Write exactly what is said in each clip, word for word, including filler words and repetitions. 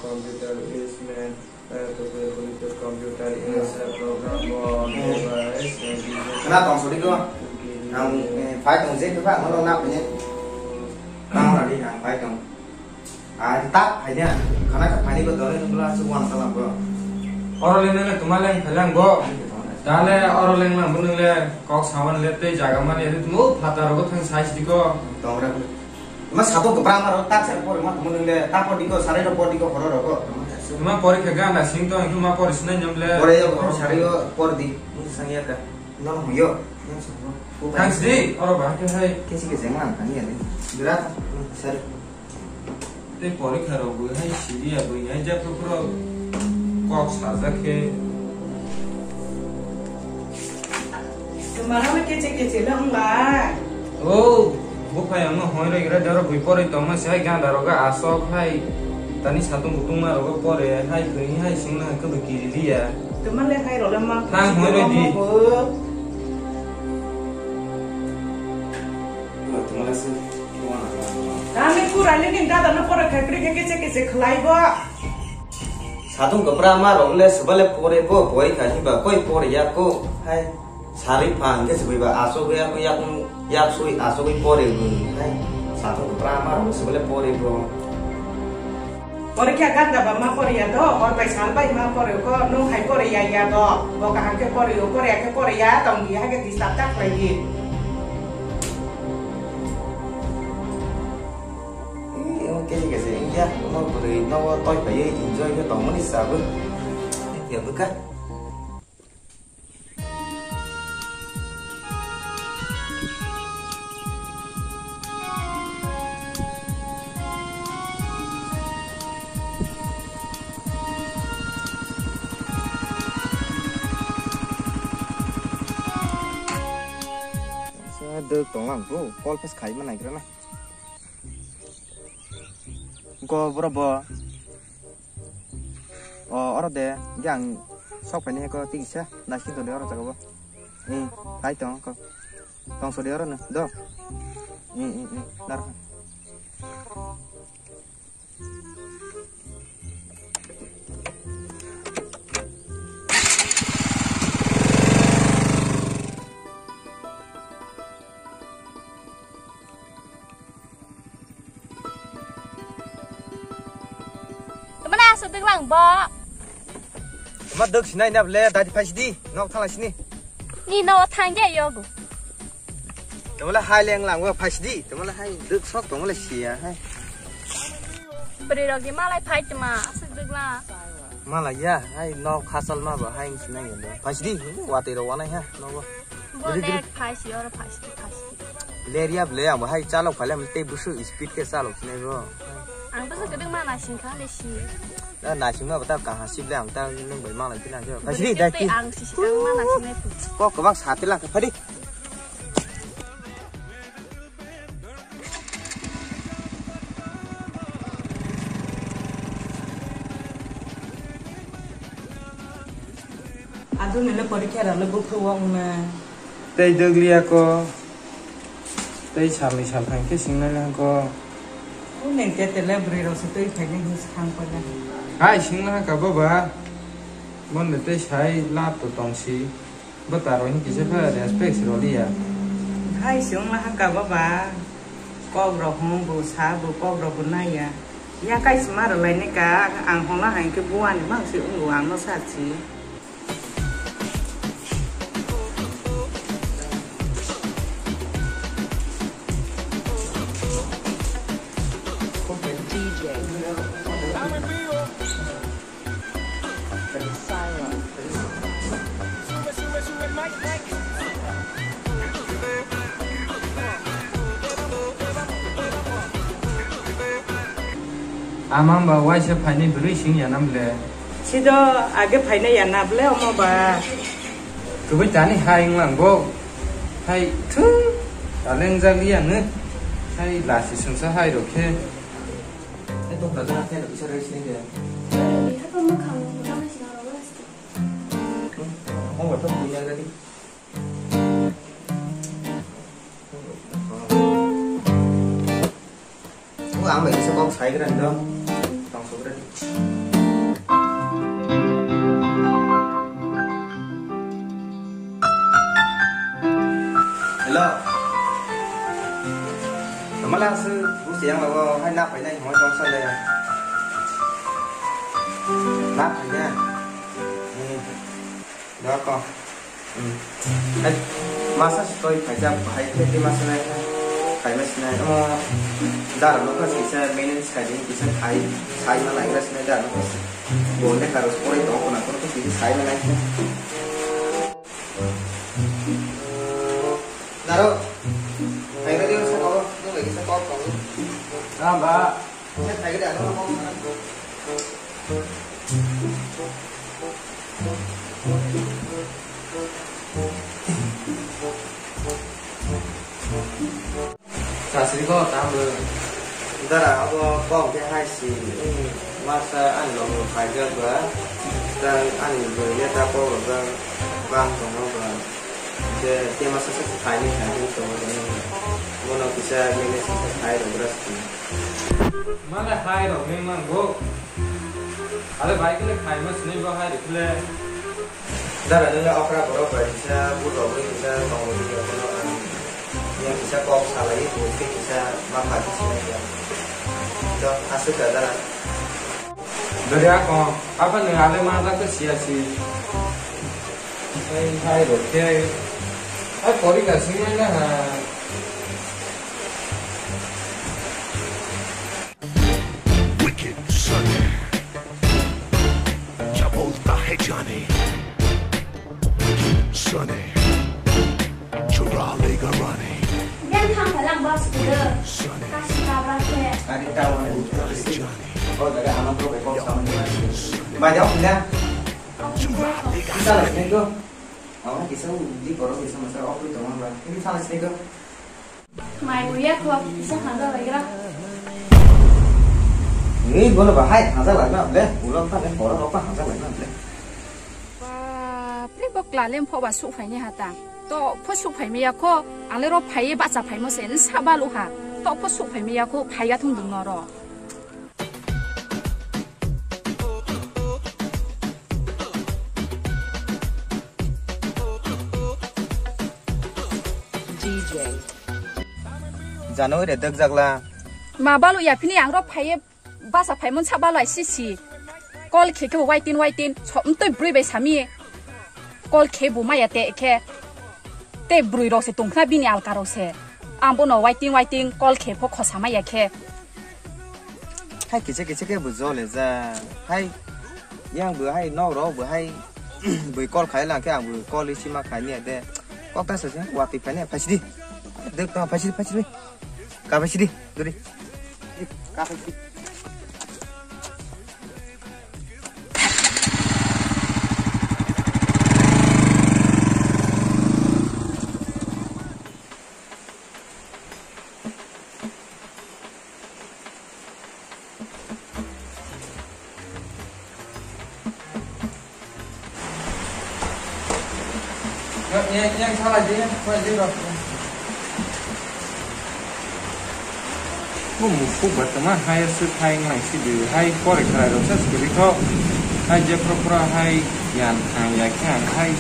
Computer is man, uh, to play with the computer is a program or device, and we just Kana tong suri ko. Ang, eh, fight tong je ba, no na pini. Tang na di ang fight tong. Ah, tak, hai dia. Kana ka pani ko dole nung la su wan salam ko. Oro le nene tuma leng phelang go. Dale oro leng lang bunung le kok sawan le tei jaga mani ri tumu phataro go thang size di ko. Tong ra. Ma sato ko bra ma ro tak ser por ma tumu le ta por di ko sare ro por di ko horo ro ko. Ma pori khe ganda sing to ma pori sinai nyam le. Pore yo ko sare yo por di. Mu sang ya ka. No mu yo. Thang sidi, oro bahai khe hai. Kesi kesi nang thani ya ni. Dura, sir. Tei porikha rok bo hai sidi ya bo hai jepro pro kok sajak khe. Tumara ma kesi kesi le wng lai. Oh, bo phai ang no hoi roi gra daro bui poroi tong ma se hai ganda rok asok hai. Tani satung butung ma rok pore hai khe hai sing na khe bo kiri liya. Tumale hai rok le ma. Thang hoi roi di. Kami kurani ni dada no pore khai pri khe kese kese khlai bo. Satung kwpra ma rok le swbale pore bo, pori kha himba koi pore ya ko. Hai sari pha hingke swbai ba asogwi ya ko yak yak sui asogwi pore bo. Hai satung kwpra ma rok le swbale pore bo. Porikha ganda ba ma poriya do, hor bai sal bai ma pore ko, nung hai pore ya ya do, bo kaham khe pore o, pore ya khe pore ya, tong di hai khe disturb ta khlai di. Eh, oke, oke, sih, ya, no beri, no toy bayi enjoy ke tong mani sabu, ya buka. Dwk tonglang bro, call phas khai ma naigra na. Go bro bo. O, oro de, ge ang sok paini ko tikisa, naising tong de oro jaga bo. Eh, hai tong ko. Tong so de oro no, do. Eh, eh, eh, dar. Mana aswk dwglang bo? Tama dwk sinai na bole, dadi phaisidi, nok thala sini. Ni no thangya yogo. Tama le hai leng lang bo phaisidi, tama le hai dwk sok tama le siya hai. Bwrwi rok di malai phai tama, aswk dwglang. Malai ya, hai nok khasal ma bo hai sinai ya. Phaisidi, watwi rok wanai ha, nogo. Bo Didi, didi. Net phaisi, oro phaisi, phaisi. Leria ble, ang bo hai chalok phale, ang tei busu speed khe chalok sinai bo. Ang busu kwdwng ma naising kha le si. Na naising ma bata kaha sib le ang ta nung bai ma lai khe lang khe. Phaisi di, dai ti. Ang si si kang ma naising nai tu. Kok kwbang sa te lang khe, phadi. Aduni le porikha rok le buphuru o wngna. Tei dwgliya ko. Tei salni salthang khe singnai le hwnkhe. Hwnwi hwnkhe tele bwrwi rok se twi phaikhe hwnwi swkang paikha. Hai singna hakha baba. Bonde tei sai lab to tongsi. Bwtaro hinkhe se pha respect se roliya. Hai se wngla hakha baba. Kok rok hwn bo sa bo kok rok bo naiya. Yakai se ma rwlaini ka ang hwnla hai khe buani mang se wngo ang no sa si. Ama ba waisa phaini bwrwi sing ya nam le. Sido age phaina ya na ble omo ba. Kubui tani hai wnglang bo. Hai thu. Taleng jak liya nge. Hai lasi sungsa hai rokhe. Hai to pradana khe bisa rai sini de. Hai pa mukhang mukhang sing aro wes. Omo to punya tadi. Ang bai kisa kok sai gra do. Tong so gra di. Hello. Mala se bu se yang lo hai na pai nai mo tong sa le. Na pai na. Hmm. Dako. Hmm. Hai, masa sitoi khaijak, bahai khe tei masa nai kha. Khaima sinai. Omo, dara no kha sisa maintenance khaidi, kisa khai, sai ma nai kha sinai dara no kha. Bo ne karo sporai tong kona, kono kisa sai ma nai kha. Daro, hai kha dia sa kau, nung lagi sa kau kau. Ah, ba. Sasri ko tamo. Dara abo kok de hai si. Masa ang lo khaijak ba. Tang ang lo ya ta ko ba. Bang tong ba. Je, je masa sa khai ni khai ni to. Mono kisa mene sa khai ro bras. Mane hai rok ni man bo. Ale bai kile khai ma sinai bo hai rikle. Dara nila okra borok bai kisa bu rok ni kisa tong ni kono ang. Yang kisa kok salai bu kisa ma pha kisa ya. To asuk da dara. Dara ko apa ni ale ma da ke sia si. Hai hai rok ke. Ai pori ka sinai na ha. Wicked Sunny. Kya bolta hai Johnny? Wicked Sunny. Chura lega Rani. Yang thang phalang bas kuda. Sunny. Kasi kabra khe. Ari tawa. Bolta hai Johnny. Oh, daga ama pro ko sama ni. Ba jao na. Chura lega. Kita lah sini tu. Awak kisah di borok kisah masa awak itu mana? Ini salah sini tu. Mai buya kho, kisa hanja laigra. Ni bono bahai hanja lagna ble, ulo ta ne pora rok hanja lagna ble. Bapre, bo klalem pho ba suk phaini hata. To pho suk phaimi ya kho, ale ro phai bacha phaimo se, nsa balu ha. To pho suk phaimi ya kho, phai ga thung dung no ro. D J. Janui re dek jagla. Ma balu ya phini ang rok phaiye basa phaimon sa balu ai si si. Call khe khe waiting waiting so mtoi brui bai sami. Call khe bo maya te khe. Te brui rok se tongkhna bini alka rok se. Ang bono waiting waiting call khe pho khosa maya khe. Hai kiche kiche khe bo jole ja. Hai yang bo hai nok rok bo hai bui call khai lang khe ang bo call receive ma khai ni de. Kok ta sa se wa ti phai ne phai si di. Dek ta phai si di phai si di. Ka phai si di duri. Ka phai si di. Yang, yang, yang salah dia, salah dia, Bro. Bo mukuk ba tama hai aswk hai nglai si di hai pore khwrai rok sa swkali kho. Hai je phro phro hai yan thang ya khe ang hai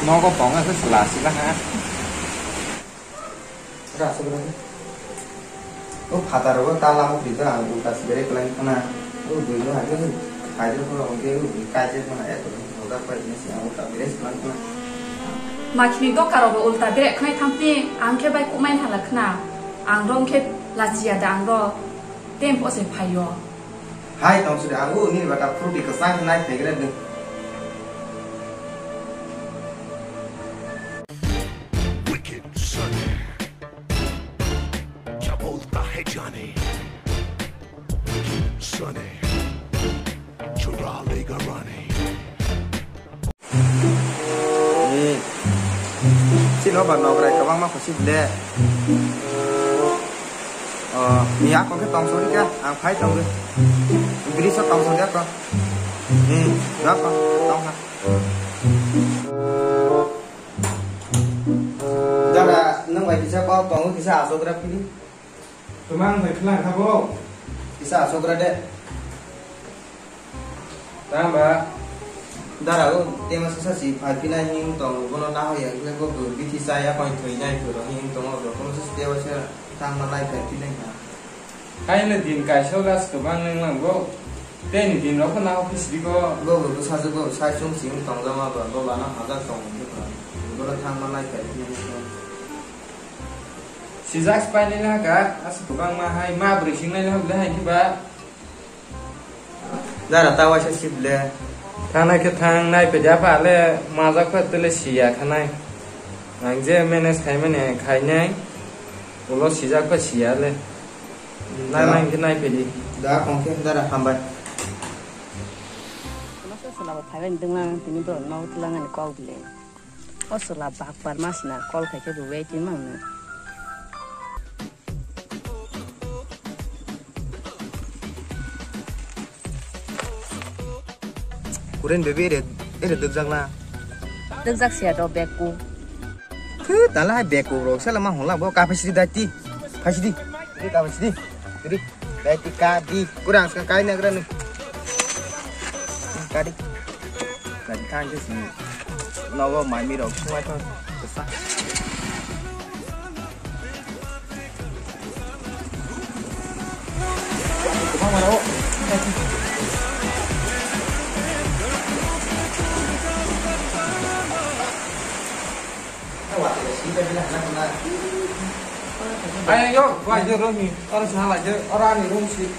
nogo tong aswk sla sila ha. Ra aswk ra. O phataro o ta lama phi ta ang ulta sibere kwlai khna. O dui no hai khe hai de phro hwnkhe o dui kai je khna eto. Makhini doka rok bo ulta berek khnai thamtni ang khe bai kumai hala khna. Ang rong khe lachiya da ang ro tempo se phaio. Hai tong suri ang u nini bata fruity kwchang nai phegre ding. Wicked Sunny. Kya bolta hai Johnny? Wicked Sunny. Chura lega Rani. Hmm. Chini oba nograi kwbangma khusi ble. Oh, ni ako khe tong sori kha, ang phai tong. Biri so tong sori ako. Hmm, ako, tong kha. Dada, nung bai kisa kok tongo, kisa asok gra phili. Tumang bai khwlang kha bo. Sa asokra de. Tamba. Dara o tema sasa si phai phinai hing tong bono na hoya kle bo bo bithi sa ya koi thoi nai thoi ro hing tong ro kono sasa tema sa tang ma lai phai phinai ha. Hai le din kaisa gas kwbang nang lang bo. Tei ni din rok na office di go. Bo bo sa ju go sai chung sing tong jama ba bo bana hajar tong bo. Bo tang ma lai phai phinai. Sijak pai nai na ka as kwbang ma hai ma bri sing nai na le hai ki ba. Dara ta waisa sip le. Thangnai khe thang, nai pedi apha le majak pha tele siya khanai. Ang je manage khai mani khainai. Ulo sijak pha siya le. Nai Da. Nai khe nai pedi. Da kong khe dara hambai. Masa sala ba phai bai denglang tini bro no tlang ani kok bile. O sala bak par mas na call khai khe bo waiting mang na. Kuren bebe ere, ere dukjak na. Dukjak sia do bag ku. Khu tala hai bag ku rok sala ma hongla bo ka phai sidi dati. Phai sidi. Ri ka phai sidi. Ri. Dati ka di. Kurang ska kai na gra ni. Ka di. Ka di kan ke sini. Nogo mai mi rok sumai thon. Kesa. Ayo, yo, gua aja room ni. Orang sana aja, orang ni room sih.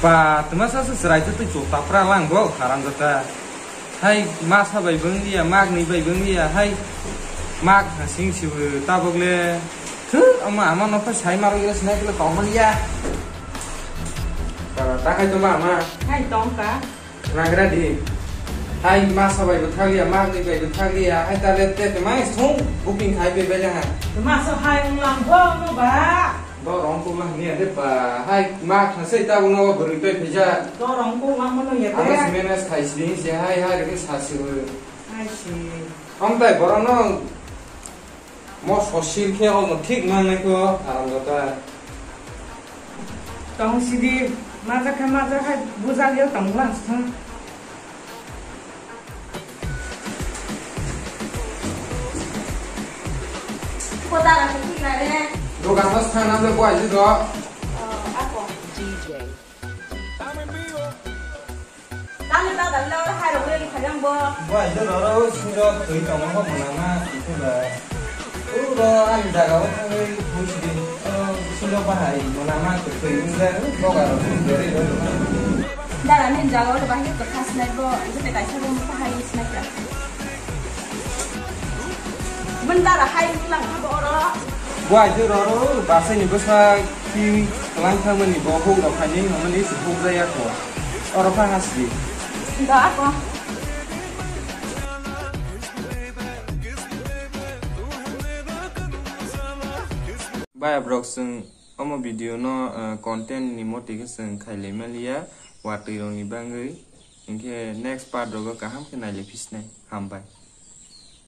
Ba, tuma sa sa serai tu tu chota pra lang bo, haram jota. Hai, masa bai bang dia, mak ni bai bang dia, hai. Mak hasing si bu, tabok le. Thu, ama, ama no pa sai maro ira sinai kilo tong man ya. Ba, ta khai to ma, ma. Hai, tong ka. Nagra di. Hai, masa bai bwthak liya, mak ni bai bwthak liya, hai ta le te te mai sung booking khai pe bai ha. Masa hai ung lang bo no ba. Bo rong kuk lang ni ade pa. Hai, mak na sei ta bo no bwrwi pai phaija. To rong kuk lang mo no ya. Ang te. Si manage khai si ding si hai, hai re sa si bo. Hai si. Ang tai borok no. Mo sosil khe omo thik mangnai kho, haramjada. Tong sidi, majak khe majak hai, bujak yo tong lang sthang. Kota rang thik na re. Dogan mas thang na le buai ji do. Oh, ako. D J. Tamo ta dal lo hai rok le phajang bo. Bo ai do ro ro sinjo twi tong mo mona ma ito da. U ro ani jaga o thangwi bui sidi. Ro sinjo bahai mona ma twi wng da boga ro twi beri ro. Dara ni jaga o bahai to khas nai bo. Ito te kaisa bo bahai is nai ka. Bendara hai lang kha bo oro. Bo ai do ro ro basai ni bwsa ki lang thangmani bo huk rok khaini hwnmani se huk jaya kho. Oro pha hasidi. Da ako. Baya brok chwng omo video no, eh, content ni moti khe chwng khailai maliya watwi rok ni bangwi. Hinkhe next part rogo kaham khe nailai phisnai. Hambai.